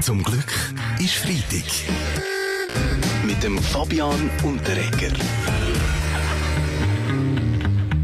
Zum Glück ist Freitag. Mit dem Fabian Unterreger.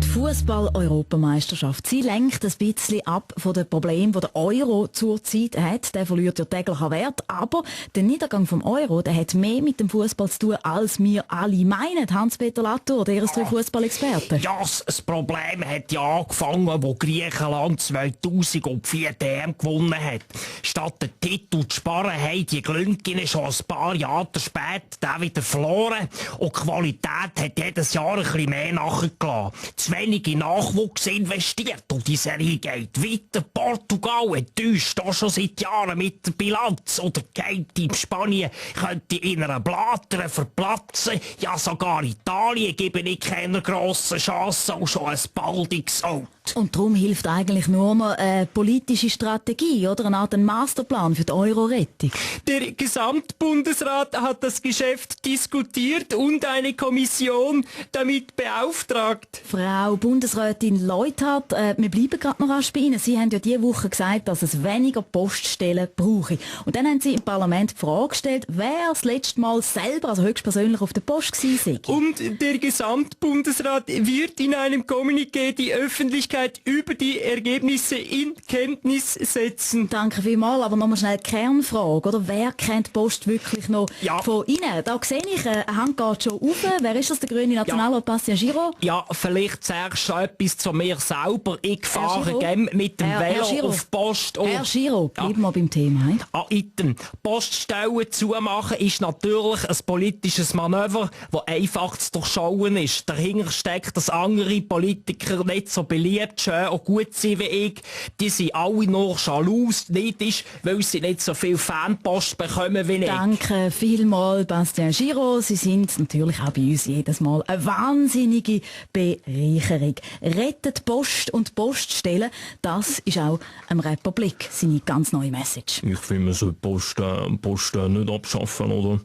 Die Fußball-Europameisterschaft, sie lenkt ein bisschen ab von den Problemen, die der Euro zurzeit hat. Der verliert ja täglich an Wert. Aber der Niedergang vom Euro, der hat mehr mit dem Fußball zu tun, als wir alle meinen. Hans-Peter Latour, der ist Fußball-Experte. Ja, das Problem hat ja angefangen, wo Griechenland 2004 die EM gewonnen hat. Statt den Titel zu sparen, haben die Glünkinnen schon ein paar Jahre spät den wieder verloren. Und die Qualität hat jedes Jahr ein bisschen mehr nachgelassen. Zu wenig in Nachwuchs investiert und die Serie geht weiter. Portugal enttäuscht auch schon seit Jahren mit der Bilanz. Oder geht in Spanien könnte in einer Blattern verplatzen. Ja, sogar Italien gebe ich keine grossen Chancen und schon ein baldiges Out. Und darum hilft eigentlich nur noch eine politische Strategie oder eine Art Masterplan für die Euro-Rettung. Der Gesamtbundesrat hat das Geschäft diskutiert und eine Kommission damit beauftragt. Frau Bundesrätin Leuthard, wir bleiben gerade noch rasch bei Ihnen. Sie haben ja diese Woche gesagt, dass es weniger Poststellen brauche. Und dann haben Sie im Parlament die Frage gestellt, wer das letzte Mal selber, also höchstpersönlich auf der Post gewesen sei. Und der Gesamtbundesrat wird in einem Kommuniqué die Öffentlichkeit über die Ergebnisse in Kenntnis setzen. Danke vielmals, aber nochmal schnell die Kernfrage, oder? Wer kennt die Post wirklich noch von Ihnen? Da sehe ich, eine Hand geht schon rauf. Wer ist das, der grüne Nationalrat Bastian Giraud? Ja, vielleicht sagst du etwas zu mir selber. Ich fahre gerne mit dem Velo auf die Post. Herr Giraud, bleiben wir beim Thema. Item. Poststellen zumachen ist natürlich ein politisches Manöver, das einfach zu durchschauen ist. Dahinter steckt, dass andere Politiker nicht so beliebt, schön und gut sind wie ich. Die sind alle nur schalus, neidisch, weil sie nicht so viel Fanpost bekommen wie ich. Danke vielmals, Bastian Giraud. Sie sind natürlich auch bei uns jedes Mal eine wahnsinnige Bereicherung. Rettet Post und Poststellen, das ist auch am Republik seine ganz neue Message. Ich finde, man sollte Post nicht abschaffen, oder?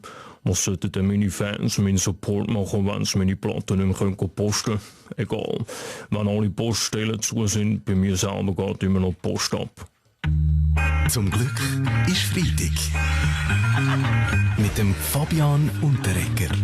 Was sollten denn meine Fans meinen Support machen, wenn sie meine Platten nicht mehr posten können? Egal. Wenn alle Poststellen zu sind, bei mir selber geht immer noch die Post ab. Zum Glück ist Freitag. Mit dem Fabian Unterreger.